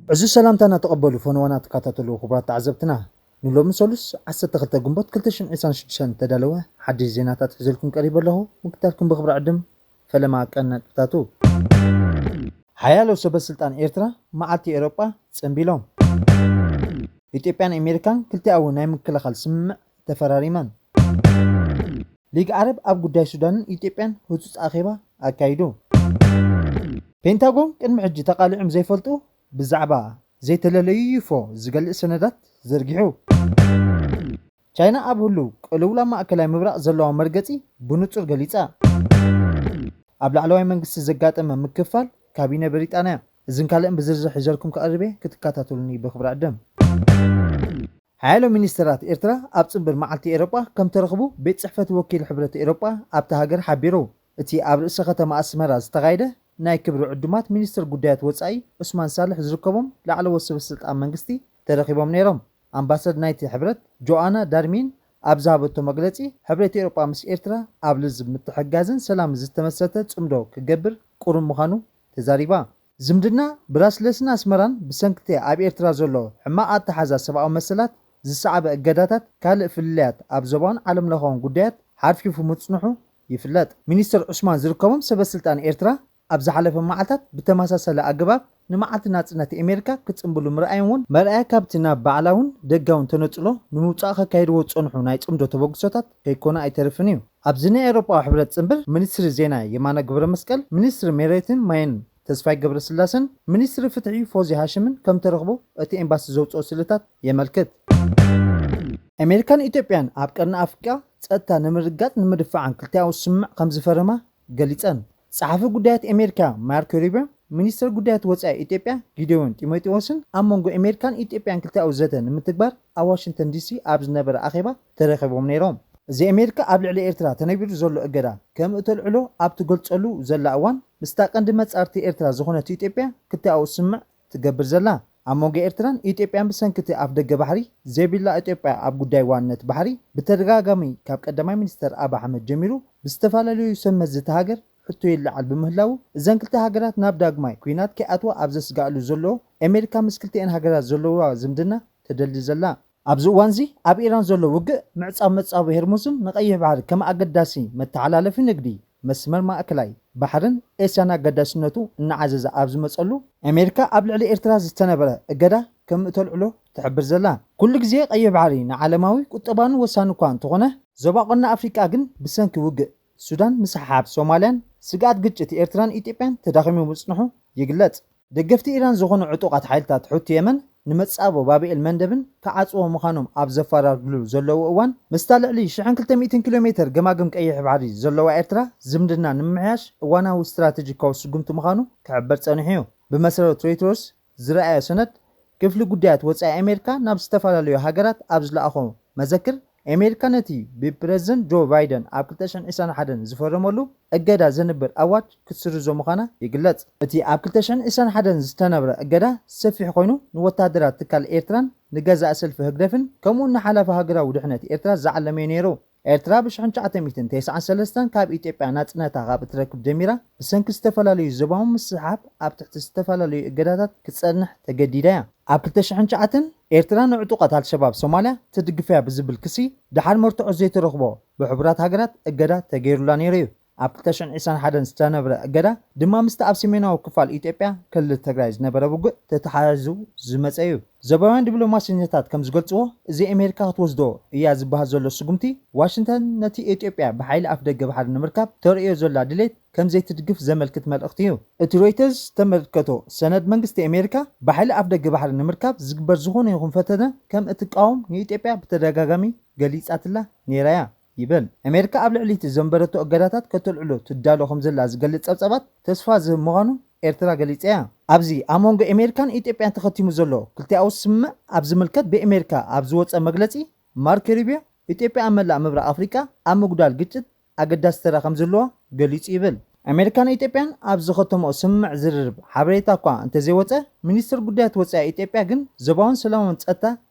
ዕዙዝ ሰላምታና ተቐበሉ ፈነዋና ተከታተሉ ክቡራት ተዓዘብትና። ንሎሚ ሰሉስ ዓሰርተ ክልተ ግንቦት ክልተ ሽሕን ዕስራን ሽዱሽተን ተዳለወ ሓድሽ ዜናታት ሒዘልኩም ቀሪበ ኣለኹ። ምክታልኩም ብኽብሪ ዕድም ፈለማ ቀን ነጥብታቱ። ሓያሎ ሰበ ስልጣን ኤርትራ መዓልቲ ኤሮጳ ጸንቢሎም። ኢትዮጵያን ኣሜሪካን ክልቲኣዊ ናይ ምክልኻል ስምምዕ ተፈራሪመን። ሊግ ዓረብ ኣብ ጉዳይ ሱዳንን ኢትዮጵያን ህጹጽ ኣኼባ ኣካይዱ። ፔንታጎን ቅድሚ ሕጂ ተቓሊዖም ዘይፈልጡ ብዛዕባ ዘይተለለዩ ዩፎ ዝገልጽ ሰነዳት ዘርጊሑ። ቻይና ኣብ ህሉው ቅልውላ ማእከላይ ምብራቕ ዘለዋ መርገጺ ብንጹር ገሊጻ። ኣብ ላዕለዋይ መንግስቲ ዘጋጠመ ምክፋል ካቢነ ብሪጣንያ። እዝን ካልእን ብዝርዝር ሒዘልኩም ክቐርብ እየ፣ ክትከታተሉኒ ብኽብሪ ዕድም። ሓያሎ ሚኒስተራት ኤርትራ ኣብ ጽንብር መዓልቲ ኤሮጳ ከም ተረኽቡ ቤት ጽሕፈት ወኪል ሕብረት ኤሮጳ ኣብታ ሃገር ሓቢሩ። እቲ ኣብ ርእሰ ከተማ ኣስመራ ዝተኻየደ ናይ ክብሪ ዕዱማት ሚኒስትር ጉዳያት ወጻኢ ዑስማን ሳልሕ ዝርከቦም ላዕለዎት ሰበ ስልጣን መንግስቲ ተረኺቦም ነይሮም። ኣምባሳደር ናይቲ ሕብረት ጆኣና ዳርሚን ኣብ ዝሃበቶ መግለጺ፣ ሕብረት ኤሮጳ ምስ ኤርትራ ኣብ ልዝብ ምትሕግጋዝን ሰላምን ዝተመሰረተ ጽምዶ ክገብር ቅሩብ ምዃኑ ተዛሪባ። ዝምድና ብራስለስን ኣስመራን ብሰንክቲ ኣብ ኤርትራ ዘሎ ሕማቕ ኣተሓዛ ሰብኣዊ መሰላት ዝሰዓበ እገዳታት ካልእ ፍልልያት ኣብ ዞባውን ዓለምለኻውን ጉዳያት ሓርፊፉ ምጽንሑ ይፍለጥ። ሚኒስትር ዑስማን ዝርከቦም ሰበ ስልጣን ኤርትራ ኣብ ዝሓለፈ መዓልታት ብተመሳሳሊ ኣገባብ ንመዓልቲ ናጽነት ኣሜሪካ ክጽንብሉ ምርኣዮም እውን መርኣያ ካብቲ ናብ ባዕላውን ደጋውን ተነጽሎ ንምውጻእ ከካይድዎ ዝጸንሑ ናይ ጽምዶ ተበግሶታት ከይኮነ ኣይተርፍን እዩ። ኣብዚ ናይ ኤውሮጳዊ ሕብረት ጽንብል ሚኒስትሪ ዜና የማነ ገብረመስቀል፣ ሚኒስትሪ ሜሬትን ማይን ተስፋይ ገብረስላሰን ሚኒስትሪ ፍትሒ ፎዚ ሃሽምን ከም ተረኽቡ እቲ ኤምባሲ ዘውጽኦ ስእልታት የመልክት። ኣሜሪካን ኢትዮጵያን ኣብ ቀርኒ ኣፍሪቃ ጸጥታ ንምርግጋጽ ንምድፋዕን ክልቲኣዊ ስምምዕ ከም ዝፈረማ ገሊጸን። ጸሓፊ ጉዳያት ኣሜሪካ ማርኮ ሩቢዮ፣ ሚኒስትር ጉዳያት ወጻኢ ኢትዮጵያ ጊዴዎን ጢሞቴዎስን ኣብ መንጎ ኣሜሪካን ኢትዮጵያን ክልቲኣዊ ዘተ ንምትግባር ኣብ ዋሽንግተን ዲሲ ኣብ ዝነበረ ኣኼባ ተረኺቦም ነይሮም። እዚ ኣሜሪካ ኣብ ልዕሊ ኤርትራ ተነቢሩ ዘሎ እገዳ ከም እተልዕሎ ኣብ ትገልጸሉ ዘላ እዋን፣ ምስታ ቀንዲ መጻርቲ ኤርትራ ዝኾነት ኢትዮጵያ ክልቲኣዊ ስምምዕ ትገብር ዘላ። ኣብ መንጎ ኤርትራን ኢትዮጵያን ብሰንኪ እቲ ኣፍደገ ባሕሪ ዘይብላ ኢትዮጵያ ኣብ ጉዳይ ዋንነት ባሕሪ ብተደጋጋሚ ካብ ቀዳማይ ሚኒስተር ኣብ ኣሕመድ ጀሚሩ ብዝተፈላለዩ ሰብ መዚ እታ ሃገር ሕቶ ይለዓል ብምህላዉ፣ እዘን ክልተ ሃገራት ናብ ዳግማይ ኲናት ከይኣትዋ ኣብ ዘስግኣሉ ዘሎ ኣሜሪካ ምስ ክልቲኤን ሃገራት ዘለዋ ዝምድና ተደልድል ዘላ። ኣብዚ እዋንዚ ኣብ ኢራን ዘሎ ውግእ ምዕጻው መጻወ ሄርሙዝን ንቐይሕ ባሕሪ ከም ኣገዳሲ መተሓላለፊ ንግዲ መስመር ማእከላይ ባሕርን ኤስያን ኣገዳስነቱ እናዓዘዘ ኣብ ዝመጸሉ፣ ኣሜሪካ ኣብ ልዕሊ ኤርትራ ዝተነበረ እገዳ ከም እተልዕሎ ትሕብር ዘላ። ኩሉ ግዜ ቀይሕ ባሕሪ ንዓለማዊ ቁጠባን ወሳኒ እኳ እንተኾነ፣ ዞባ ቀርኒ ኣፍሪቃ ግን ብሰንኪ ውግእ ሱዳን፣ ምስሕሓብ ሶማልያን ስግኣት ግጭት ኤርትራን ኢትዮጵያን ተዳኺሙ ምጽንሑ ይግለጽ። ደገፍቲ ኢራን ዝኾኑ ዕጡቓት ሓይልታት ሑቲ የመን ንመጻቦ ባብኤል መንደብን ክዓጽዎ ምዃኖም ኣብ ዘፈራርድሉ ዘለዉ እዋን፣ ምስታ ልዕሊ ሽሕን ክልተ ሚእትን ኪሎ ሜተር ገማግም ቀይሕ ባሕሪ ዘለዋ ኤርትራ ዝምድና ንምምሕያሽ እዋናዊ ስትራተጂካዊ ስጉምቲ ምዃኑ ክሕበር ጸኒሑ እዩ። ብመሰረት ሮይተርስ ዝረኣዮ ሰነድ፣ ክፍሊ ጉዳያት ወጻኢ ኣሜሪካ ናብ ዝተፈላለዩ ሃገራት ኣብ ዝለኣኾ መዘክር፣ ኣሜሪካ ነቲ ብፕረዚደንት ጆ ባይደን ኣብ ክልተ ሽሕን ዕስራን ሓደን ዝፈረመሉ እገዳ ዘንብር ኣዋጅ ክትስርዞ ምዃና ይግለጽ። እቲ ኣብ ክልተ ሽሕን ዕስራን ሓደን ዝተነብረ እገዳ ሰፊሕ ኮይኑ፣ ንወታደራት ትካል ኤርትራን ንገዛእ ሰልፊ ህግደፍን ከምኡውን ንሓላፊ ሃገራዊ ድሕነት ኤርትራ ዝዓለመ እዩ ነይሩ። ኤርትራ ብሽሕን ትሽዓተ ሚእትን ተስዓን ሰለስተን ካብ ኢትዮጵያ ናጽነታ ካብ እትረክብ ጀሚራ፣ ብሰንኪ ዝተፈላለዩ ዞባዊ ምስሕሓብ ኣብ ትሕቲ ዝተፈላለዩ እገዳታት ክትጸንሕ ተገዲዳ እያ። ኣብ ክልተ ሽሕን ትሽዓተን ኤርትራ ንዕጡቓት ኣልሸባብ ሶማልያ ትድግፍ እያ ብዝብል ክሲ፣ ደሓር መርትዖ ዘይተረኽቦ ብሕቡራት ሃገራት እገዳ ተገይሩላ ነይሩ እዩ። ኣብ ክልተ ሽሕን ዕስራን ሓደን ዝተነብረ እገዳ ድማ ምስቲ ኣብ ሰሜናዊ ክፋል ኢትዮጵያ ክልል ትግራይ ዝነበረ ውግእ ተተሓሒዙ ዝመጸ እዩ። ዞባውያን ዲፕሎማሰኛታት ከም ዝገልጽዎ፣ እዚ ኣሜሪካ ክትወስዶ እያ ዝበሃል ዘሎ ስጉምቲ፣ ዋሽንግተን ነቲ ኢትዮጵያ ብሓይሊ ኣፍደገ ባሕሪ ንምርካብ ተርእዮ ዘላ ድሌት ከም ዘይትድግፍ ዘመልክት መልእኽቲ እዩ። እቲ ሮይተርስ ዝተመልከቶ ሰነድ፣ መንግስቲ ኣሜሪካ ብሓይሊ ኣፍደገ ባሕሪ ንምርካብ ዝግበር ዝኾነ ይኹን ፈተነ ከም እትቃወም ንኢትዮጵያ ብተደጋጋሚ ገሊጻትላ ነይራ እያ ይብል። ኣሜሪካ ኣብ ልዕሊ እቲ ዘንበረቶ እገዳታት ከተልዕሎ ትዳሎ ከም ዘላ ዝገልጽ ጸብጻባት ተስፋ ዝህብ ምዃኑ ኤርትራ ገሊጻ እያ። ኣብዚ ኣብ መንጎ ኣሜሪካን ኢትዮጵያን ተኸቲሙ ዘሎ ክልቲኣዊ ስምምዕ ኣብ ዝምልከት ብኣሜሪካ ኣብ ዝወጸ መግለጺ፣ ማርኮ ሩቢዮ፣ ኢትዮጵያ ኣብ መላእ ምብራቕ ኣፍሪቃ ኣብ ምጉዳል ግጭት ኣገዳሲ ተራ ከም ዘለዋ ገሊጹ ይብል። ኣሜሪካን ኢትዮጵያን ኣብ ዝኸተምኦ ስምምዕ ዝርርብ ሓበሬታ እኳ እንተዘይወጸ፣ ሚኒስትር ጉዳያት ወጻኢ ኢትዮጵያ ግን ዞባውን ሰላማውን ጸጥታ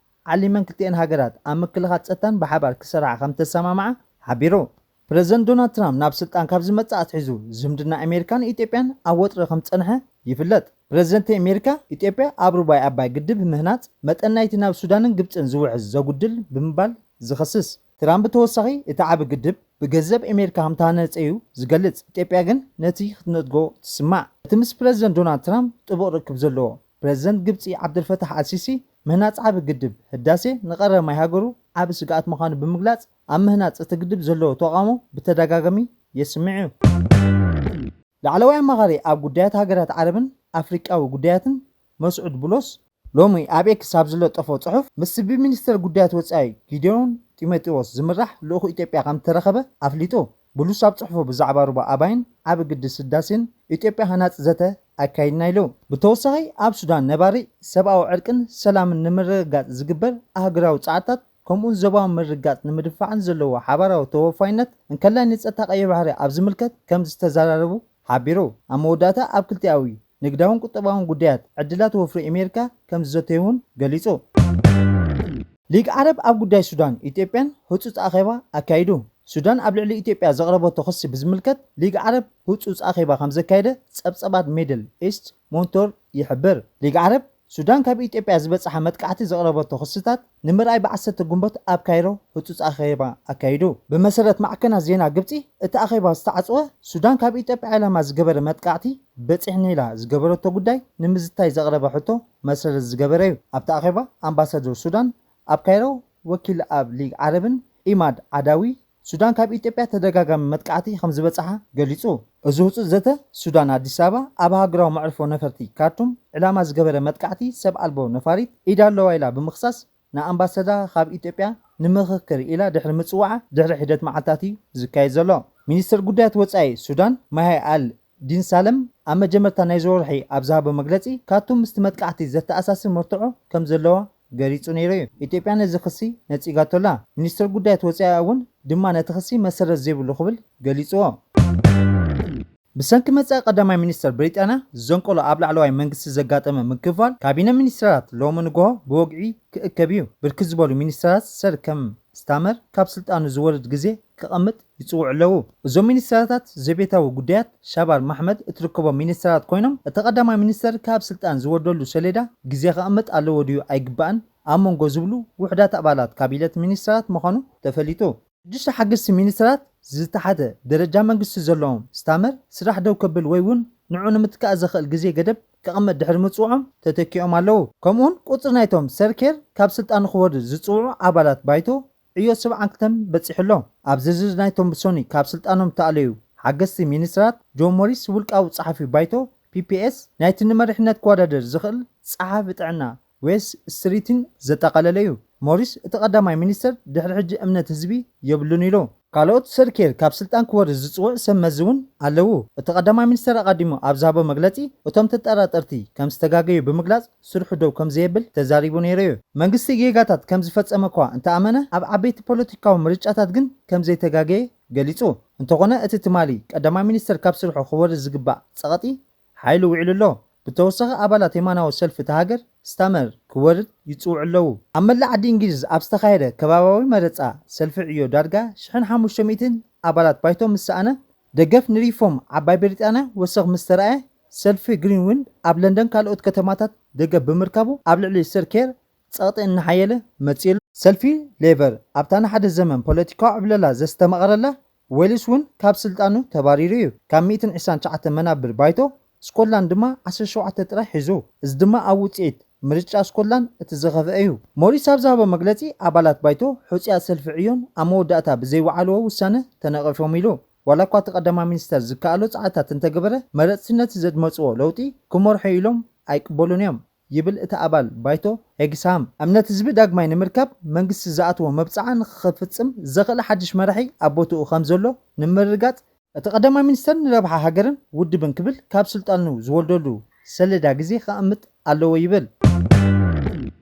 ዓሊመን ክልቲኤን ሃገራት ኣብ ምክልኻል ጸጥታን ብሓባር ክሰርሓ ከም ተሰማምዓ ሓቢሩ። ፕረዚደንት ዶናልድ ትራምፕ ናብ ስልጣን ካብ ዝመጽእ ኣትሒዙ ዝምድና ኣሜሪካን ኢትዮጵያን ኣብ ወጥሪ ከም ዝጸንሐ ይፍለጥ። ፕረዚደንት ኣሜሪካ፣ ኢትዮጵያ ኣብ ሩባይ ኣባይ ግድብ ምህናጽ መጠን ናይቲ ናብ ሱዳንን ግብጽን ዝውሕዝ ዘጉድል ብምባል ዝኸስስ። ትራምፕ ተወሳኺ፣ እቲ ዓቢ ግድብ ብገንዘብ ኣሜሪካ ከም ተሃነጸ እዩ ዝገልጽ። ኢትዮጵያ ግን ነቲ ክትነጽጎ ትስማዕ። እቲ ምስ ፕረዚደንት ዶናልድ ትራምፕ ጥቡቕ ርክብ ዘለዎ ፕረዚደንት ግብጺ ዓብደልፈታሕ ኣልሲሲ፣ ምህናጽ ዓቢ ግድብ ህዳሴ ንቀረብ ማይ ሃገሩ ዓቢ ስግኣት ምዃኑ ብምግላጽ፣ ኣብ ምህናጽ እቲ ግድብ ዘለዎ ተቓውሞ ብተደጋጋሚ የስምዕ እዩ። ላዕለዋይ ኣማኻሪ ኣብ ጉዳያት ሃገራት ዓረብን ኣፍሪቃዊ ጉዳያትን መስዑድ ቡሎስ፣ ሎሚ ኣብ ኤክስ ኣብ ዝለጠፎ ጽሑፍ፣ ምስ ብሚኒስተር ጉዳያት ወጻኢ ጊዴዎን ጢሞቴዎስ ዝምራሕ ልኡኽ ኢትዮጵያ ከም እተረኸበ ኣፍሊጡ። ቡሉስ ኣብ ጽሑፉ፣ ብዛዕባ ሩባ ኣባይን ዓቢ ግድብ ህዳሴን ኢትዮጵያ ሃናጺ ዘተ ኣካይድና ኢሉ። ብተወሳኺ፣ ኣብ ሱዳን ነባሪ ሰብኣዊ ዕርቅን ሰላምን ንምርግጋጽ ዝግበር ኣህጉራዊ ጻዕርታት፣ ከምኡውን ዞባዊ ምርግጋጽ ንምድንፋዕን ዘለዎ ሓባራዊ ተወፋይነት፣ እንከላይ ንጸጥታ ቀይሕ ባሕሪ ኣብ ዝምልከት ከም ዝተዘራረቡ ሓቢሩ። ኣብ መወዳእታ፣ ኣብ ክልቲኣዊ ንግዳውን ቁጠባውን ጉዳያት ዕድላት ወፍሪ ኣሜሪካ ከም ዝዘተዩ እውን ገሊጹ። ሊግ ዓረብ ኣብ ጉዳይ ሱዳን፣ ኢትዮጵያን ህጹጽ ኣኼባ ኣካይዱ። ሱዳን ኣብ ልዕሊ ኢትዮጵያ ዘቕረበቶ ክሲ ብዝምልከት፣ ሊግ ዓረብ ህጹጽ ኣኼባ ከም ዘካየደ ጸብጻባት ሚድል ኢስት ሞኒቶር ይሕብር። ሊግ ዓረብ፣ ሱዳን ካብ ኢትዮጵያ ዝበጽሓ መጥቃዕቲ ዘቕረበቶ ክስታት ንምርኣይ፣ ብ ዓሰርተ ግንቦት ኣብ ካይሮ ህጹጽ ኣኼባ ኣካይዱ። ብመሰረት ማዕከናት ዜና ግብጺ፣ እቲ ኣኼባ ዝተዓጽወ፣ ሱዳን ካብ ኢትዮጵያ ዕላማ ዝገበረ መጥቃዕቲ በጺሕኒ ኢላ ዝገበረቶ ጉዳይ ንምዝታይ ዘቕረበ ሕቶ መሰረት ዝገበረ እዩ። ኣብቲ ኣኼባ፣ ኣምባሳደር ሱዳን ኣብ ካይሮ፣ ወኪል ኣብ ሊግ ዓረብን ኢማድ ዓዳዊ፣ ሱዳን ካብ ኢትዮጵያ ተደጋጋሚ መጥቃዕቲ ከም ዝበጽሓ ገሊጹ። እዚ ህጹጽ ዘተ፣ ሱዳን ኣዲስ ኣበባ ኣብ ሃገራዊ መዕርፎ ነፈርቲ ካርቱም ዕላማ ዝገበረ መጥቃዕቲ ሰብ ኣልቦ ነፋሪት ኢድ ኣለዋ ኢላ ብምኽሳስ፣ ንኣምባሳዳ ካብ ኢትዮጵያ ንምኽክር ኢላ ድሕሪ ምጽዋዓ፣ ድሕሪ ሒደት መዓልታት እዩ ዝካየድ ዘሎ። ሚኒስትር ጉዳያት ወጻኢ ሱዳን ማሃይ ኣል ዲን ሳለም፣ ኣብ መጀመርታ ናይዚ ወርሒ ኣብ ዝሃቦ መግለጺ፣ ካርቱም ምስቲ መጥቃዕቲ ዘተኣሳስር መርትዖ ከም ዘለዋ ገሊጹ ነይሩ እዩ። ኢትዮጵያ ነዚ ክሲ ነጺጋቶ ኣላ። ሚኒስትር ጉዳያት ወጻኢኣ እውን ድማ ነቲ ክሲ መሰረት ዘይብሉ ክብል ገሊጽዎ። ብሰንኪ መጻኢ ቀዳማይ ሚኒስተር ብሪጣንያ ዘንቀሎ ኣብ ላዕለዋይ መንግስቲ ዘጋጠመ ምክፋል፣ ካቢነ ሚኒስተራት ሎሚ ንግሆ ብወግዒ ክእከብ እዩ። ብርክት ዝበሉ ሚኒስተራት ሰር ከም ስታመር ካብ ስልጣኑ ዝወርድ ግዜ ክቐምጥ ይጽውዑ ኣለዉ። እዞም ሚኒስተራታት ዘቤታዊ ጉዳያት ሻባር ማሕመድ እትርከቦም ሚኒስተራት ኮይኖም፣ እቲ ቀዳማይ ሚኒስተር ካብ ስልጣን ዝወርደሉ ሰሌዳ ግዜ ክቐምጥ ኣለዎ ድዩ ኣይግባእን ኣብ መንጎ ዝብሉ ውሑዳት ኣባላት ካቢነት ሚኒስተራት ምዃኑ ተፈሊጡ። ሽዱሽተ ሓገዝቲ ሚኒስተራት ዝተሓተ ደረጃ መንግስቲ ዘለዎም ስታመር ስራሕ ደው ከብል ወይ እውን ንዑ ንምትካእ ዘኽእል ግዜ ገደብ ክቐመጥ ድሕሪ ምጽውዖም ተተኪኦም ኣለዉ። ከምኡውን ቁጽሪ ናይቶም ሰር ኬር ካብ ስልጣኑ ክወርድ ዝጽውዑ ኣባላት ባይቶ ዕዮ ሰብዓን ክልተን በጺሑ ኣሎ። ኣብ ዝርዝር ናይቶም ብሶኒ ካብ ስልጣኖም ተኣለዩ ሓገዝቲ ሚኒስተራት፣ ጆን ሞሪስ ውልቃዊ ጸሓፊ ባይቶ ፒፒኤስ፣ ናይቲ ንመሪሕነት ክወዳደር ዝኽእል ጸሓፊ ጥዕና ዌስ ስትሪትን ዘጠቓለለ እዩ። ሞሪስ፣ እቲ ቀዳማይ ሚኒስተር ድሕሪ ሕጂ እምነት ህዝቢ የብሉን ኢሉ። ካልኦት ሰር ኬር ካብ ስልጣን ክወርድ ዝጽውዕ ሰብ መዚ እውን ኣለዉ። እቲ ቀዳማይ ሚኒስተር ኣቐዲሙ ኣብ ዝሃቦ መግለጺ፣ እቶም ተጠራጠርቲ ከም ዝተጋገዩ ብምግላጽ፣ ስርሑ ደው ከም ዘየብል ተዛሪቡ ነይሩ እዩ። መንግስቲ ጌጋታት ከም ዝፈጸመ እኳ እንተኣመነ፣ ኣብ ዓበይቲ ፖለቲካዊ ምርጫታት ግን ከም ዘይተጋገየ ገሊጹ። እንተኾነ፣ እቲ ትማሊ ቀዳማይ ሚኒስተር ካብ ስርሑ ክወርድ ዝግባእ ጸቕጢ ሓይሉ ውዒሉ ኣሎ። ብተወሳኺ፣ ኣባላት የማናዊ ሰልፊ እታ ሃገር ስታመር ክወርድ ይጽውዑ ኣለዉ። ኣብ መላእ ዓዲ እንግሊዝ ኣብ ዝተኻየደ ከባባዊ መረጻ ሰልፊ ዕዮ፣ ዳርጋ ሽሕን ሓሙሽተ ሚእትን ኣባላት ባይቶ ምስ ሰኣነ፣ ደገፍ ንሪፎርም ዓባይ ብሪጣንያ ወሰኽ ምስ ተራእየ፣ ሰልፊ ግሪንዊንድ ኣብ ለንደን ካልኦት ከተማታት ደገፍ ብምርካቡ፣ ኣብ ልዕሊ ሰር ኬር ጸቕጢ እናሓየለ መጺኡ ኣሎ። ሰልፊ ሌበር ኣብታ ንሓደ ዘመን ፖለቲካዊ ዕብለላ ዘስተማቐረላ ዌልስ እውን ካብ ስልጣኑ ተባሪሩ እዩ። ካብ ሚእትን ዕስራን ትሽዓተን መናብር ባይቶ፣ ስኮትላንድ ድማ ዓሰርተ ሸውዓተ ጥራይ ሒዙ። እዚ ድማ ኣብ ውጽኢት ምርጫ ስኮትላንድ እቲ ዝኸፍአ እዩ። ሞሪስ ኣብ ዝሃቦ መግለጺ፣ ኣባላት ባይቶ ሕጹያት ሰልፊ ዕዮን ኣብ መወዳእታ ብዘይወዓልዎ ውሳነ ተነቒፎም ኢሉ። ዋላ እኳ እቲ ቀዳማይ ሚኒስተር ዝከኣሎ ጻዕርታት እንተገበረ፣ መረጽቲ ነቲ ዘድመጽዎ ለውጢ ክመርሖ ኢሎም ኣይቅበሉን እዮም። ይብል እቲ ኣባል ባይቶ ሄግስሃም። እምነት ህዝቢ ዳግማይ ንምርካብ መንግስቲ ዝኣትዎ መብጽዓ ንኽፍጽም ዘኽእል ሓድሽ መራሒ ኣብ ቦትኡ ከም ዘሎ ንምርግጋጽ፣ እቲ ቀዳማይ ሚኒስተር ንረብሓ ሃገርን ውድብን ክብል ካብ ስልጣኑ ዝወርደሉ ሰሌዳ ግዜ ከቐምጥ ኣለዎ ይብል።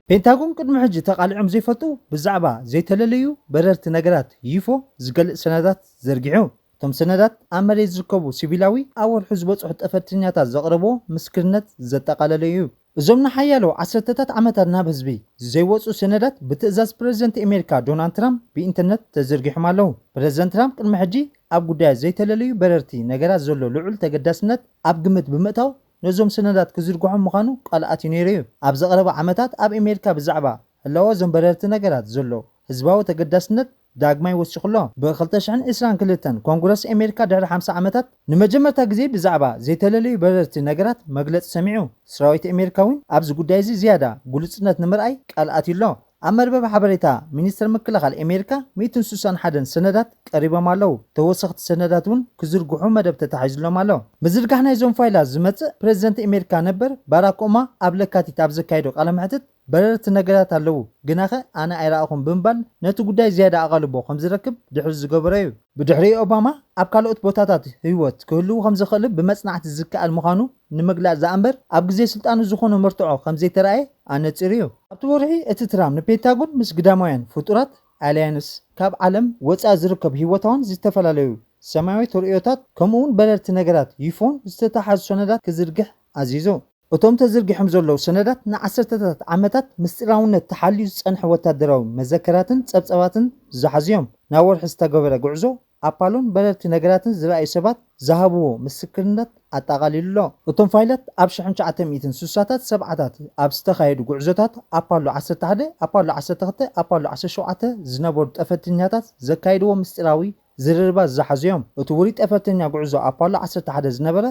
ፔንታጎን ቅድሚ ሕጂ ተቓሊዖም ዘይፈልጡ ብዛዕባ ዘይተለለዩ በረርቲ ነገራት ዩፎ ዝገልጽ ሰነዳት ዘርጊሑ። እቶም ሰነዳት ኣብ መሬት ዝርከቡ ሲቪላዊ ኣብ ወርሑ ዝበጽሑ ጠፈርተኛታት ዘቕረብዎ ምስክርነት ዘጠቓለለ እዩ። እዞም ንሓያሎ ዓሰርተታት ዓመታት ናብ ህዝቢ ዘይወጹ ሰነዳት ብትእዛዝ ፕረዚደንት ኣሜሪካ ዶናልድ ትራምፕ ብኢንተርነት ተዘርጊሖም ኣለዉ። ፕረዚደንት ትራምፕ ቅድሚ ሕጂ ኣብ ጉዳያት ዘይተለለዩ በረርቲ ነገራት ዘሎ ልዑል ተገዳስነት ኣብ ግምት ብምእታው ነዞም ሰነዳት ክዝርግሖም ምዃኑ ቃል ኣትዩ ነይሩ እዩ። ኣብ ዝቐረባ ዓመታት ኣብ ኣሜሪካ ብዛዕባ ህላወ እዞም በረርቲ ነገራት ዘሎ ህዝባዊ ተገዳስነት ዳግማይ ወሲኹ ኣሎ። ብ2022 ኮንግረስ ኣሜሪካ ድሕሪ ሓምሳ ዓመታት ንመጀመርታ ግዜ ብዛዕባ ዘይተለለዩ በረርቲ ነገራት መግለጺ ሰሚዑ። ሰራዊት ኣሜሪካ እውን ኣብዚ ጉዳይ እዚ ዝያዳ ግሉጽነት ንምርኣይ ቃል ኣትዩ ኣሎ። ኣብ መርበብ ሓበሬታ ሚኒስቴር ምክልኻል ኣሜሪካ ሚእትን ስሳን ሓደን ሰነዳት ቀሪቦም ኣለዉ። ተወሰኽቲ ሰነዳት እውን ክዝርግሑ መደብ ተታሒዙሎም ኣሎ። ምዝርጋሕ ናይዞም ፋይላት ዝመጽእ ፕሬዚደንት ኣሜሪካ ነበር ባራክ ኦባማ ኣብ ለካቲት ኣብ ዘካየዶ ቃለ መሕትት በረርቲ ነገራት ኣለዉ፣ ግናኸ ኣነ ኣይረኣኹን ብምባል ነቲ ጉዳይ ዝያዳ ኣቓልቦ ከም ዝረክብ ድሕሪ ዝገበሮ እዩ። ብድሕሪ ኦባማ ኣብ ካልኦት ቦታታት ህይወት ክህልዉ ከም ዝኽእል ብመጽናዕቲ ዝከኣል ምዃኑ ንምግላጽ ደኣ እምበር ኣብ ግዜ ስልጣኑ ዝኾነ መርትዖ ከም ዘይተራእየ ኣነጺሩ እዩ። ኣብቲ ወርሒ እቲ ትራምፕ ንፔንታጎን ምስ ግዳማውያን ፍጡራት ኣሊያንስ ካብ ዓለም ወጻኢ ዝርከብ ህይወታውን ዝተፈላለዩ ሰማያዊ ተርእዮታት ከምኡውን በረርቲ ነገራት ዩፎን ዝተተሓዙ ሰነዳት ክዝርግሕ ኣዚዙ። እቶም ተዘርጊሖም ዘለዉ ሰነዳት ንዓሰርተታት ዓመታት ምስጢራውነት ተሓልዩ ዝጸንሐ ወታደራዊ መዘከራትን ጸብጻባትን ዝሓዙ እዮም። ናብ ወርሒ ዝተገበረ ጉዕዞ ኣፓሎን በረርቲ ነገራትን ዝረኣዩ ሰባት ዝሃብዎ ምስክርነት ኣጠቓሊሉ ኣሎ። እቶም ፋይላት ኣብ ሽሕን ትሽዓተ ሚእትን ስሳታት ሰብዓታት ኣብ ዝተኻየዱ ጉዕዞታት ኣፓሎ ዓሰርተ ሓደ፣ ኣፓሎ ዓሰርተ ክልተ፣ ኣፓሎ ዓሰርተ ሸውዓተ ዝነበሩ ጠፈርተኛታት ዘካየድዎ ምስጢራዊ ዝርርባት ዝሓዙ እዮም። እቲ ውሩይ ጠፈርተኛ ጉዕዞ ኣፓሎ ዓሰርተ ሓደ ዝነበረ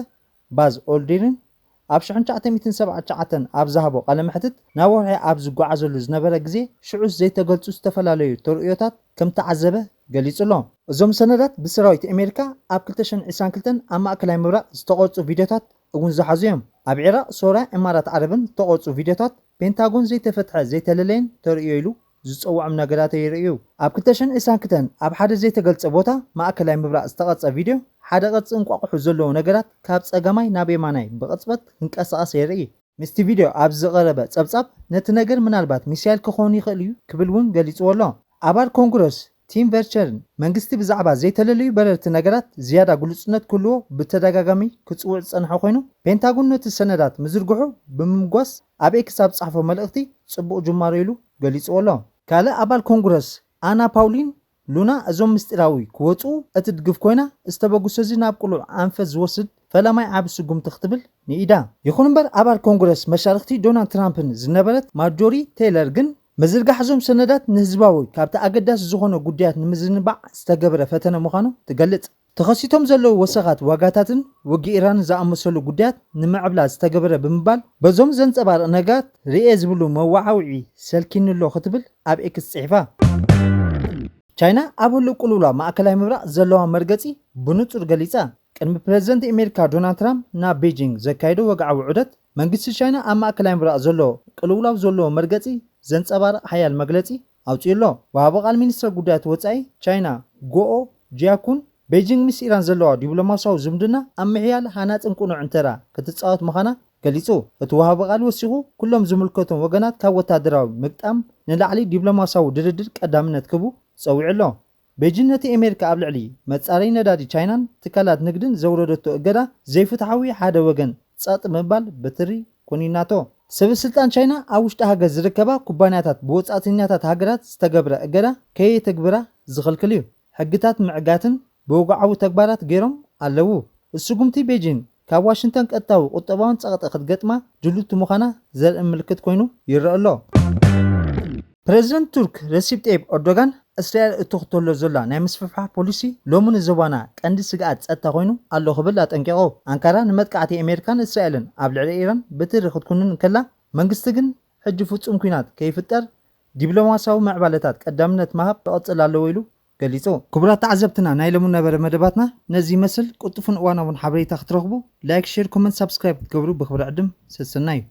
ባዝ ኦልድሪን ኣብ ሽሕን ትሽዓተ ሚእትን ሰብዓን ትሽዓተን ኣብ ዝሃቦ ቃለ መሕትት ናብ ወርሒ ኣብ ዝጓዓዘሉ ዝነበረ ግዜ ሽዑስ ዘይተገልጹ ዝተፈላለዩ ተርእዮታት ከም ተዓዘበ ገሊጹ ኣሎ። እዞም ሰነዳት ብሰራዊት ኣሜሪካ ኣብ ክልተ ሽሕን ዕስራን ክልተን ኣብ ማእከላይ ምብራቕ ዝተቐርጹ ቪድዮታት እውን ዝሓዙ እዮም። ኣብ ዒራቕ፣ ሶርያ፣ እማራት ዓረብን ዝተቐርጹ ቪድዮታት ፔንታጎን ዘይተፈትሐ ዘይተለለየን ተርእዮ ኢሉ ዝጸውዖም ነገራት የርእዩ። ኣብ ክልተ ሽሕን ዕስራን ክልተን ኣብ ሓደ ዘይተገልጸ ቦታ ማእከላይ ምብራቕ ዝተቐርጸ ቪድዮ ሓደ ቅርጺ እንቋቑሖ ዘለዎ ነገራት ካብ ጸጋማይ ናብ የማናይ ብቕጽበት ክንቀሳቐስ የርኢ። ምስቲ ቪድዮ ኣብ ዝቐረበ ጸብጻብ ነቲ ነገር ምናልባት ሚሳይል ክኸውን ይኽእል እዩ ክብል እውን ገሊጽዎ ኣሎ። ኣባል ኮንግረስ ቲም ቨርቸርን መንግስቲ ብዛዕባ ዘይተለለዩ በረርቲ ነገራት ዝያዳ ግሉጽነት ክህልዎ ብተደጋጋሚ ክጽውዕ ዝጸንሐ ኮይኑ፣ ፔንታጎን ነቲ ሰነዳት ምዝርግሑ ብምምጓስ ኣብ ኤክስ ኣብ ዝጸሓፎ መልእኽቲ ጽቡቕ ጅማሮ ኢሉ ገሊጽዎ ኣሎ። ካልእ ኣባል ኮንግረስ ኣና ፓውሊን ሉና እዞም ምስጢራዊ ክወጽኡ እትድግፍ ኮይና፣ ዝተበግሶ እዚ ናብ ቅሉዕ ኣንፈት ዝወስድ ፈላማይ ዓቢ ስጉምቲ ክትብል ንኢዳ። ይኹን እምበር ኣባል ኮንግረስ መሻርኽቲ ዶናልድ ትራምፕን ዝነበረት ማርጆሪ ቴይለር ግን ምዝርጋሕ እዞም ሰነዳት ንህዝባዊ ካብቲ ኣገዳሲ ዝኾነ ጉዳያት ንምዝንባዕ ዝተገብረ ፈተነ ምዃኑ ትገልጽ። ተኸሲቶም ዘለዉ ወሰኻት ዋጋታትን ውግእ ኢራን ዝኣመሰሉ ጉዳያት ንምዕብላ ዝተገበረ ብምባል በዞም ዘንጸባርቕ ነገራት ርእየ ዝብሉ መወዓውዒ ሰልኪኑ ኣሎ ክትብል ኣብ ኤክስ ጽሒፋ። ቻይና ኣብ ህሉው ቅልውላው ማእከላይ ምብራቕ ዘለዋ መርገጺ ብንጹር ገሊጻ። ቅድሚ ፕረዚደንት ኣሜሪካ ዶናልድ ትራምፕ ናብ ቤጂንግ ዘካየዶ ወግዓዊ ዑደት መንግስቲ ቻይና ኣብ ማእከላይ ምብራቕ ዘሎ ቅልውላው ዘለዎ መርገጺ ዘንጸባርቕ ሓያል መግለጺ ኣውጺኡ ኣሎ። ወሃቢ ቃል ሚኒስትር ጉዳያት ወጻኢ ቻይና ጎኦ ጂያኩን ቤጂንግ ምስ ኢራን ዘለዋ ዲፕሎማሲያዊ ዝምድና ኣብ ምሕያል ሃናጽን ቅኑዕን ተራ ክትጻወት ምዃና ገሊጹ። እቲ ወሃቢ ቃል ወሲኹ ኩሎም ዝምልከቶም ወገናት ካብ ወታደራዊ ምግጣም ንላዕሊ ዲፕሎማሲያዊ ድርድር ቀዳምነት ክህቡ ጸዊዑ ኣሎ። ቤጂን ነቲ ኣሜሪካ ኣብ ልዕሊ መጻረይ ነዳዲ ቻይናን ትካላት ንግድን ዘውረደቶ እገዳ ዘይፍትሓዊ ሓደ ወገን ጸጥ ምባል ብትሪ ኮኒናቶ። ሰበ ስልጣን ቻይና ኣብ ውሽጢ ሃገር ዝርከባ ኩባንያታት ብወጻእተኛታት ሃገራት ዝተገብረ እገዳ ከየተግብራ ዝኽልክል እዩ። ሕግታት ምዕጋትን ብወግዓዊ ተግባራት ገይሮም ኣለዉ። ስጉምቲ ቤጂን ካብ ዋሽንግተን ቀጥታዊ ቁጠባውን ጸቕጢ ክትገጥማ ድልውቲ ምዃና ዘርኢ ምልክት ኮይኑ ይረአ ኣሎ። ፕረዚደንት ቱርክ ረሲፕ ጠይብ ኤርዶጋን እስራኤል እትኽተሎ ዘላ ናይ ምስፍሕፋሕ ፖሊሲ ሎሚ ንዞባና ቀንዲ ስግኣት ጸጥታ ኮይኑ ኣሎ ክብል ኣጠንቂቑ። ኣንካራ ንመጥቃዕቲ ኣሜሪካን እስራኤልን ኣብ ልዕሊ ኢራን ብትሪ ክትኩንን እንከላ፣ መንግስቲ ግን ሕጂ ፍጹም ኲናት ከይፍጠር ዲፕሎማሲያዊ ምዕባለታት ቀዳምነት ምሃብ ክቕጽል ኣለዎ ኢሉ ገሊጹ። ክቡራት ተዓዘብትና፣ ናይ ሎሚ ነበረ መደባትና ነዚ ይመስል። ቅልጡፍን እዋናውን ሓበሬታ ክትረኽቡ ላይክ፣ ሼር፣ ኮመንት፣ ሳብስክራይብ ክትገብሩ ብኽብሪ ዕድም ሰሰናዩ።